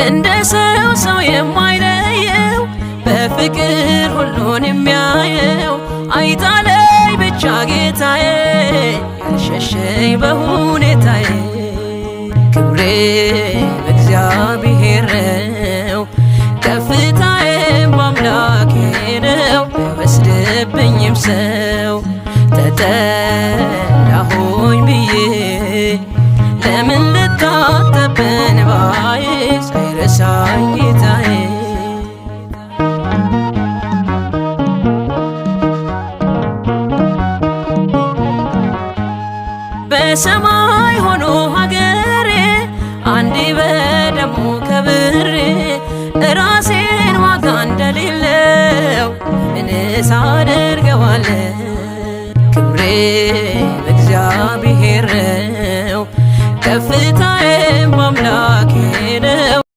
እንደ ሰው ሰው የማይለየው በፍቅር ሁሉን የሚያየው አይጣለኝ ብቻ ጌታዬ ያልሸሸኝ በሁኔታዬ። ክብሬ በእግዚአብሔር ነው፣ ከፍታዬም በአምላኬ ነው። አይወስድብኝም ሰው ተጠላሁኝ ብዬ ለምን ልታጠብ በእንባዬ ሳይረሳኝ ጌታዬ። በሰማይ ሆኖ ሀገሬ አንዴ በደሙ ከብሬ ራሴን ዋጋ እንደሌለው ምንስ አደርገዋለሁ? ክብሬ በእግዚአብሔር ነው፣ ከፍታዬም በአምላኬ